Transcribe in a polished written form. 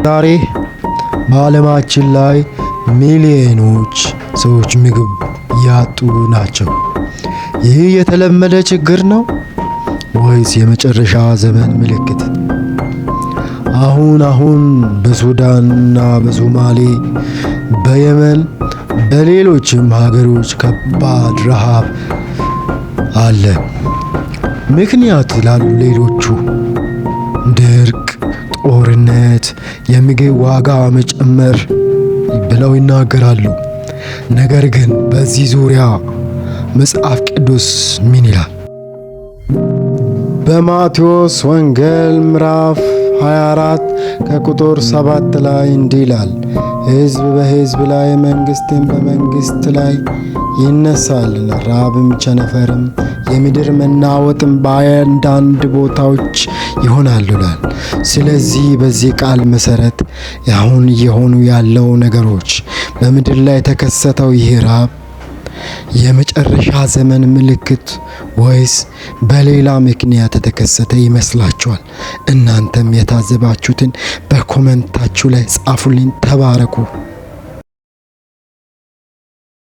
ዛሬ በዓለማችን ላይ ሚሊዮኖች ሰዎች ምግብ ያጡ ናቸው። ይህ የተለመደ ችግር ነው ወይስ የመጨረሻ ዘመን ምልክት? አሁን አሁን በሱዳንና በሶማሌ፣ በየመን፣ በሌሎችም ሀገሮች ከባድ ረሃብ አለ። ምክንያት ይላሉ ሌሎቹ ድርቅ፣ ጦርነት፣ የምግብ ዋጋ መጨመር ብለው ይናገራሉ። ነገር ግን በዚህ ዙሪያ መጽሐፍ ቅዱስ ምን ይላል? በማቴዎስ ወንጌል ምዕራፍ 24 ከቁጥር 7 ላይ እንዲህ ይላል፣ ሕዝብ በሕዝብ ላይ መንግሥትም በመንግሥት ላይ ይነሳልና፣ ራብም ቸነፈርም የምድር መናወጥም በአንዳንድ ቦታዎች ይሆናሉ ይላል። ስለዚህ በዚህ ቃል መሰረት አሁን እየሆኑ ያለው ነገሮች፣ በምድር ላይ የተከሰተው ይህ ራብ የመጨረሻ ዘመን ምልክት ወይስ በሌላ ምክንያት የተከሰተ ይመስላችኋል? እናንተም የታዘባችሁትን በ comment ኣችሁ ላይ ጻፉልኝ። ተባረኩ።